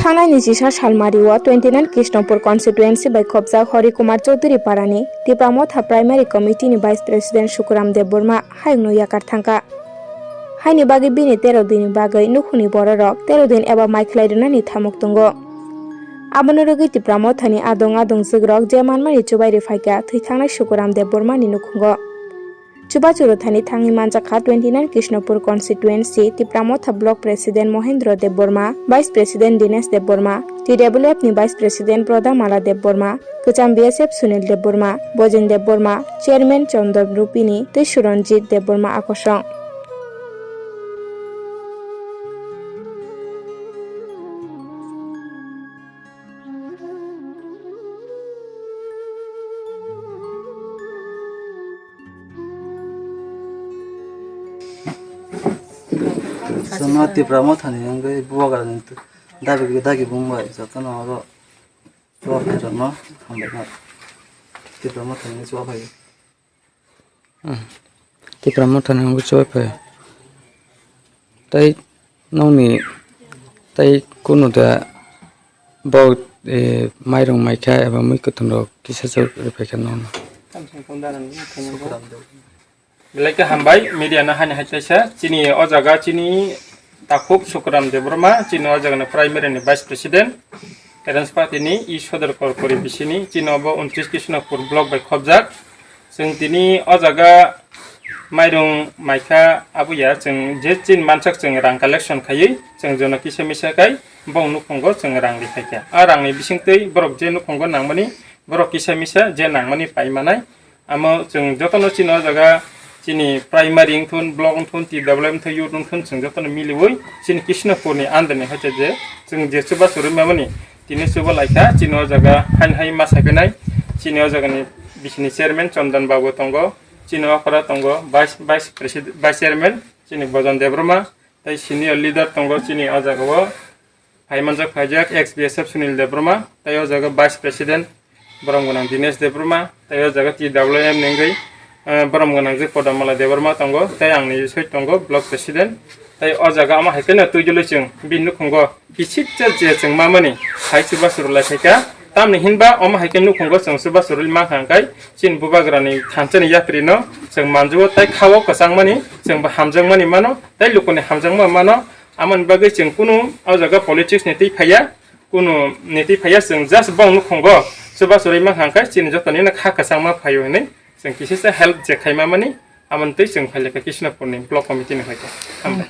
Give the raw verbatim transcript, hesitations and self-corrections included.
Thangnai ni chisa salmari o twenty nine Krishnapur constituency bai khopjak Hari Kumar Chowdhury Parani Tipra Motha Primary Committee ni Vice President Sukuram Debbarma hayungno yakar thangkha. Haini bagwi bini tero din ni bagwi nukhungni bororok tero din eba mai khlai rwnani thamuk tongo. Abono rwgwi Tipra Mothani adong adong jwkrok je manmani chubai rwphaikha thwi thangnai Sukuram Debbarmani nukhungo. Chubachu rwthani thangwi manjakha twenty nine Krishnapur constituency, Tipra Motha Block President Mohendra Debbarma, Vice President Dinesh Debbarma, T W F ni Vice President Prodamala Debbarma, Kwcham B S F Sunil Debbarma, Bojen Debbarma, Chairman Chandan Rupini tei Suranjit Debbarma akosong. Sama Tipra Mothani wngwi bubagrani dagi dagi bung bai jotono oro chubaphai rokno hambai no Tipra Mothani chubaphai. Hmm. Tipra Mothani wngwi chubai phai. Tei nokni tei kunu da bo, eh, mairung maikha eba mui kwthwng rok kisa se rwphaikha nokno. Belai khe hambai, media no haini hai kaisa. Chini o jaga chini takhuk Sukuram Debbarma, chini o jaga ni primary ni vice president, Terence Party ni E Sodor Korkori bisini, chini obo untris Krishnapur block bai khopjak. Chwng tini o jaga mairung maikha abuya, chwng je chini mansak chwng rang collection khaiwi, chwng jono kisa misa kai bong nukhungo chwng rang rikhaikha. A rangni bisingtwi borok je nukhungo nangmani, borok kisa misa je nangmani paimanai. Amo chwng jotono chini o jaga chini primary wngthun, block wngthun, T W M wngthun, youth wngthun, chwng jotono miliwi chini Krishnapurni under ni hoite je chwng je chubachu rwmani tini chuba laikha. Chini o jaga hain hai ma saiphinai, chini o jagani bisini chairman Chandan Babu tongo, chini okra tongo vice, vice president, vice chairman chini Bojan Debbarma, tei senior leader tongo chini o jagao. Phaimanjak phaijak ex B S F Sunil Debbarma, tei o jaga Vice President borom gwnang Dinesh Debbarma, tei o jaga T W M ni wngwi, eh, borom gwnang je Kodamala Debbarma tongo, tei ang ni bisoi tongo Block President. Tei o jaga omo hai kheno twi joloi chwng bini nukhungo kisitsa je chwng mamani hai chubachu rwlai phaikha. Tamni hinba omo hai khe nukhungo chwng chubachu rwlai mankha hwnkhe chini bubagrani thansa ni yapri no chwng manjugo tei khao kwchangmani chwng bo hamjakmani mano tei lukuni hamjakma mano. Amoni bagwi chwng kunu o jaga politics ni twi phaiya, kunu ni twi phaiya, chwng just bong nukhungo chubachu rwima hwnkhe chini jotoni no kha kwchangma phaio hinwi chwng kisisa help je khaima mani, amoni twi chwng phailekha Krishnapurni block committee ni hoite. Hambai.